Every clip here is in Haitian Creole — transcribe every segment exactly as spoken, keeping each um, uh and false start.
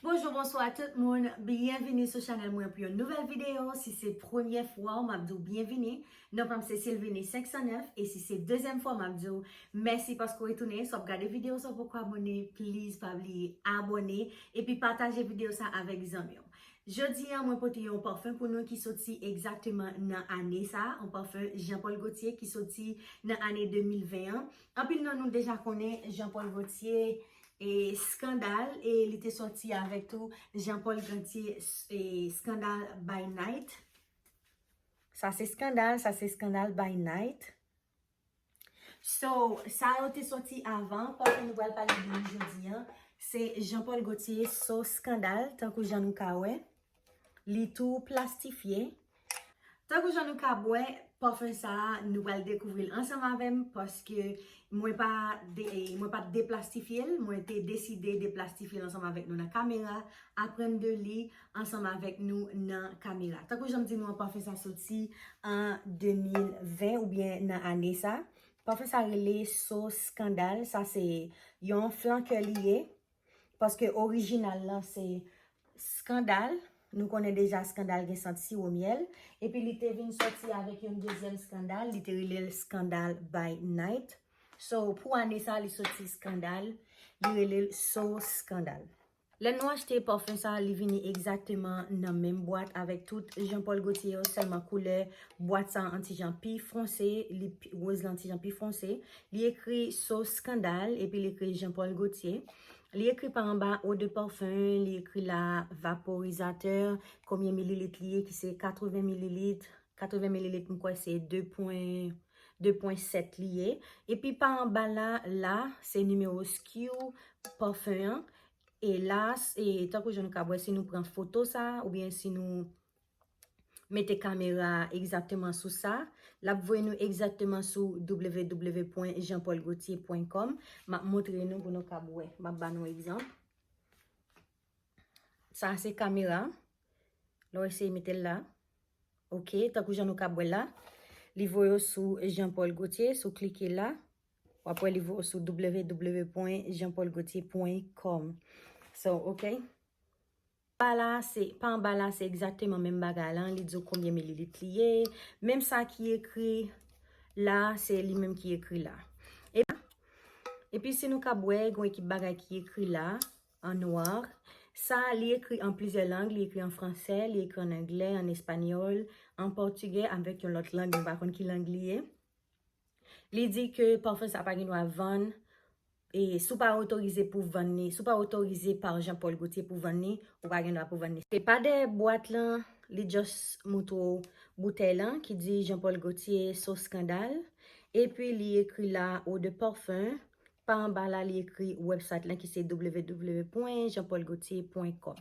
Bonjou, bonswa tout moun. Byenvini sou chanèl mwen pou yon nouvèl videyo. Si se premyè fwa w, m ap di w byenvini. Non pa m se Sylvie cinq cent neuf. E si se dezyèm fwa, m ap di w mèsi paske w retounen. Si w ap gade videyo sa, w poko abòne, please pa bliye abòne. Epi pataje videyo sa avèk zanmi w. Jodi a, mwen pote yon pafen pou nou ki soti egzakteman nan ane sa. Yon pafen Jean Paul Gaultier ki soti nan ane de mil ven an. Anpil nan nou deja konnen Jean Paul Gaultier e Skandal, e li te soti avèk tou Jean Paul Gaultier e Skandal by Night. Sa se Skandal, sa se Skandal by Night. So, sa yo te soti avan, pafen nou pral pale de li jodi a, se Jean Paul Gaultier So Skandal, tankou jan nou ka wè. Li tou plastifye. Tankou jan nou ka wè, pafen sa a, nou pral dekouvri l ansanm avè m, paske mwen pa de, mwen pa t deplastifye l, mwen te deside deplastifye l ansanm avèk nou nan kamera, aprann de li ansanm avèk nou nan kamera. Tankou jan m di nou an, pafen sa soti an de mil ven oubyen nan ane sa. Pafen sa rele So Skandal, sa se yon flankè li ye. Paske orijinal lan se Skandal. Nou konnen deja Skandal gen sant siwo myèl. Epi li te vin soti avèk yon dezyèm Skandal. Li te rele l Skandal by Night. So, pou ane sa, li soti Skandal. Li rele l So Skandal. Lè nou achte pafen sa, li vini egzakteman nan menm bwat avèk tout Jean Paul Gaultier yo, sèlman koulè bwat sa an ti jan pi fonse, li pi, woz lan ti jan pi fonse. Li ekri So Skandal, epi li ekri Jean Paul Gaultier. Li ekri pa anba eau de parfum, li ekri la vaporizatè, konbyen mililit li ye, ki se katreven mililit. Katreven mililit, m kwè se de pwen, de pwen sèt li ye. Epi pa anba la, la, se nimewo S K U pafen an. E la, e tankou jan nou ka wè, si nou pran foto sa, oubyen si nou mete kamera egzakteman sou sa, l ap voye nou egzakteman sou w w w pwen jean paul gaultier pwen com. M ap montre nou pou nou kab wè. M ap ba nou egzanp. Sa se kamera. Lè w eseye mete l la. Ok, tankou jan nou kab wè la. Li voye w sou Jean Paul Gaultier, si w klike la. W ap wè li voye w sou w w w pwen jean paul gaultier pwen com. So, ok. Pa la, se, pa anba la, se egzakteman menm bagay lan. Li di w konbyen mililit li ye. Menm sa ki ekri la, se li menm ki ekri la. E, epi si nou kab wè, gen yon ekip bagay ki ekri la, an nwa. Sa, li ekri an plizyè lang. Li ekri an fransè, li ekri an anglè, an espanyòl, an pòtigè, avèk yon lòt lang, m pa konn ki lang li ye. Li di ke pafen sa pa gen dwa vann, e si w pa otorize pou vann li, si w pa otorize pa Jean Paul Gaultier pou vann li, ou pa gen dwa pou vann li. Se pa dèyè bwat lan, li just montre w boutèy lan ki di Jean Paul Gaultier So Skandal. Epi li ekri la eau de parfum. Pa anba la, li ekri website lan ki se w w w pwen jean paul gaultier pwen com.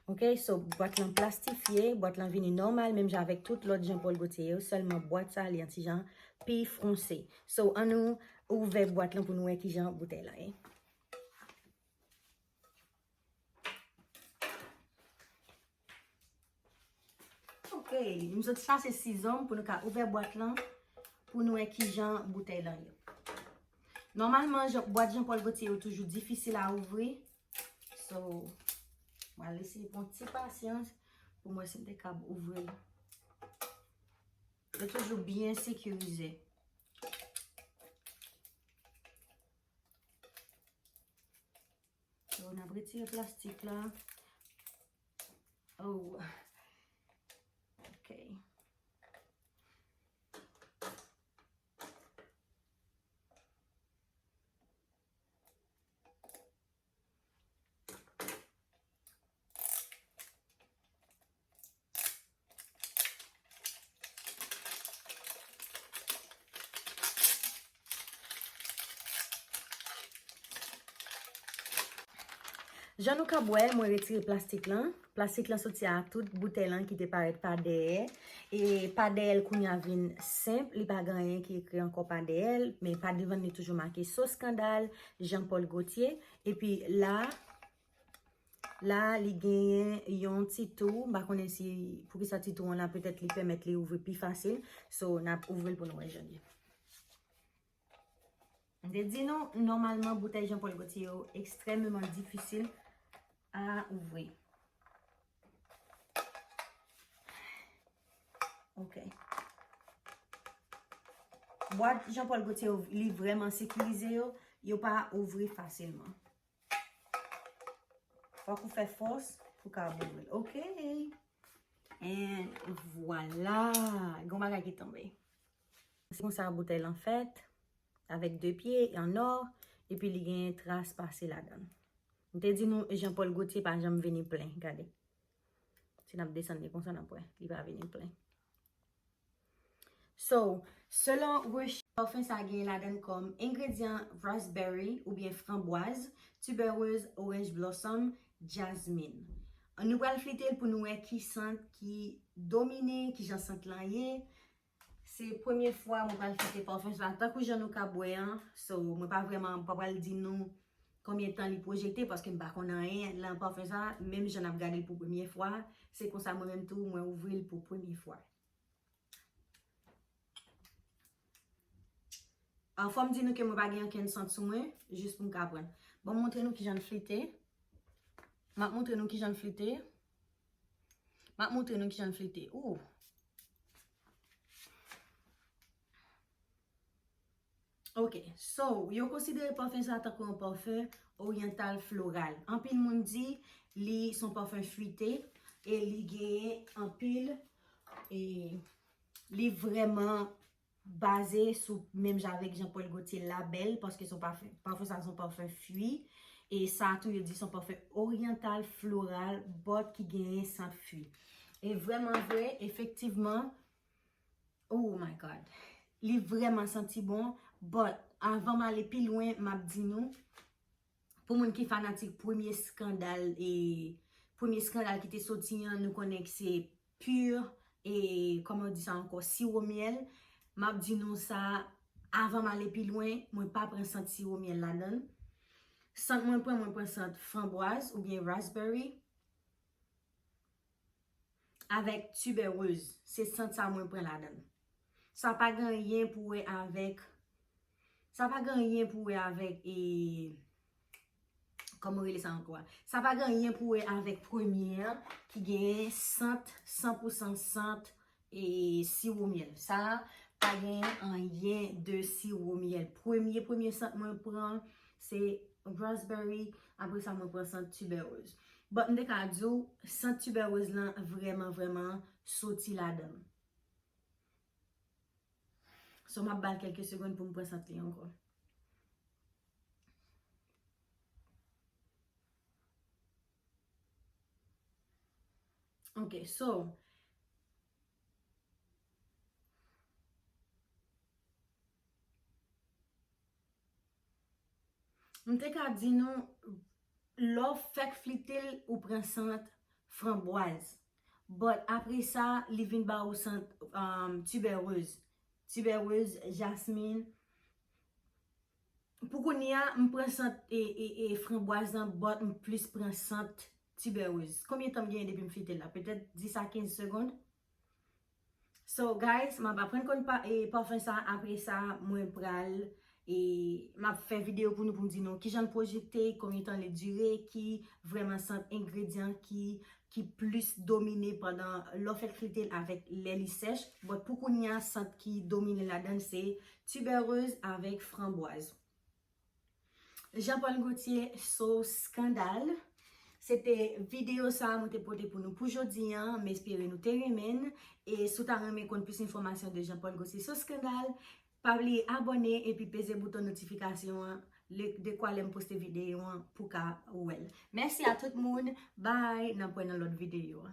Ok, so bwat lan plastifye, bwat lan vini nòmal, menm jan avèk tout lòt Jean Paul Gaultier yo, sèlman bwat sa, li yon ti jan pi fonse. So, ann nou ouvè bwat lan pou nou wè ki jan boutèy lan ye. Ok, m sot chache sizo m pou nou ka ouvè bwat lan, pou nou wè ki jan boutèy lan ye. Nòmalman, jan, bwat Jean Paul Gaultier yo toujou difisil a ouvri. So, mwen eseye pran ti pasyans pou mwen si m te kab ouvri l. Yo toujou byen sekirize. So, n ap retire plastik la. Oh. Ok. Jan nou kab wè, mwen retire plastik lan. Plastik lan soti a tout boutèy lan ki te parèt pa dèyè. E pa dèyè l kounye a vin senp, li pa gen anyen ki ekri ankò pa dèyè l, men pa devan li toujou make So Skandal, Jean Paul Gaultier. Epi la, la, li genyen yon ti tou. M pa konnen si, poukisa ti tou an la, petèt li pèmèt li ouvri pi fasil. So, n ap ouvri l pou nou wè jan l ye. M te di nou, nòmalman, boutèy Jean Paul Gaultier yo ekstrèmeman difisil a ouvri. Ok. Bwat Jean Paul Gaultier yo, li vrèman sekirize yo, yo pa ouvri fasilman. Fòk ou fè fòs pou ka ouvri l. Ok. And vwala. Gon bagay ki tonbe. Se konsa boutèy lan fèt. Avèk de pye, an nò, epi li gen tras pase ladan l. M te di nou, Jean Paul Gaultier pa janm vini plen, gade. Si n ap desann li konsa, n ap wè, li pa vini plen. So, selon rechèch, pafen sa gen ladan l kòm engredyan raspberry oubyen framboise, tuberose, orange blossom, jasmine. Nou pral flite l pou nou wè ki sant ki domine, ki jan sant lan ye. Se premye fwa mwen pral flite pafen sa, tankou jan nou ka wè an. So, mwen pa vrèman, pa pral di nou konbyen tan li pwojekte, paske m pa konn anyen lan pafen sa, menm jan n ap gade l pou premye fwa, se konsa mwen menm tou, mwen ouvri l pou premye fwa. Ah, fò m di nou ke mwen pa gen ankenn sant sou mwen, jis pou m ka pran. Bon, m montre nou kijan l flite. M ap montre nou kijan l flite. M ap montre nou kijan l flite. Ooh. Ok, so, yo konsidere pafen sa tankou yon pafen oryantal floral. Anpil moun di li se yon pafen fwite e li genyen anpil, e li vrèman baze sou menm jan avèk Jean Paul Gaultier labèl, paske se yon pafen, pafen sa se yon pafen fwi. E sa tou yo di se yon pafen oryantal floral, but ki genyen sant fwi. E vrèman vre, efektivman, oh my God. Li vrèman santi bon, but avan m ale pi lwen, m ap di nou, pou moun ki fanatik premye skandal, e premye skandal ki te soti an, nou konnen ke se pur, e kòman yo di sa ankò, siwo myèl. M ap di nou sa, avan m ale pi lwen, mwen pa pran sant siwo myèl ladan l. Sant mwen pran, mwen pran sant framboise oubyen raspberry avèk tuberose. Se sant sa mwen pran ladan l. Sa pa gen anyen pou wè avèk, sa pa gen anyen pou wè avèk, e, kòman rele sa ankò a? Sa pa gen anyen pou wè avèk premye an, ki gen sant, san pou san sant, e, siwo myèl. Sa pa gen anyen de siwo myèl. Premye, premye sant mwen pran, se raspberry, apre sa mwen pran sant tuberose. But m te ka di w, sant tuberose lan vrèman, vrèman soti ladan l. So, m ap ba l kèlke segonn pou m pran sant li ankò. Ok, so, m te ka di nou, lè w fèk flite l, ou pran sant framboise. But apre sa, li vin ba ou sant, um, tuberose. Tuberose, jasmine. Pou kounye a, m pran sant e, e, e framboise lan, but m plis pran sant tuberose. Konbyen tan m genyen depi m flite l la? Petèt dis a kenz segonn. So, guys, m ap aprann konn pa, e, pafen sa. Apre sa, mwen pral, e, m ap fè videyo pou nou, pou m di nou kijan l pwojekte, konbyen tan li dire, ki vrèman sant engredyan ki, ki plis domine pandan lè w fèk flite l avèk lè li sèch. But pou kounye a, sant ki domine ladan l se tuberose avèk framboise. Jean Paul Gaultier, so skandal. Se te videyo sa a mwen te pote pou nou pou jodi a. M espere nou te renmen l. E si w ta renmen konn plis enfòmasyon de Jean Paul Gaultier, so skandal, pa bliye abòne epi peze bouton notifikasyon an, le, dekwa lè m poste videyo an pou ka wè l. Mèsi a tout moun. Bye. N ap wè nan lòt videyo a.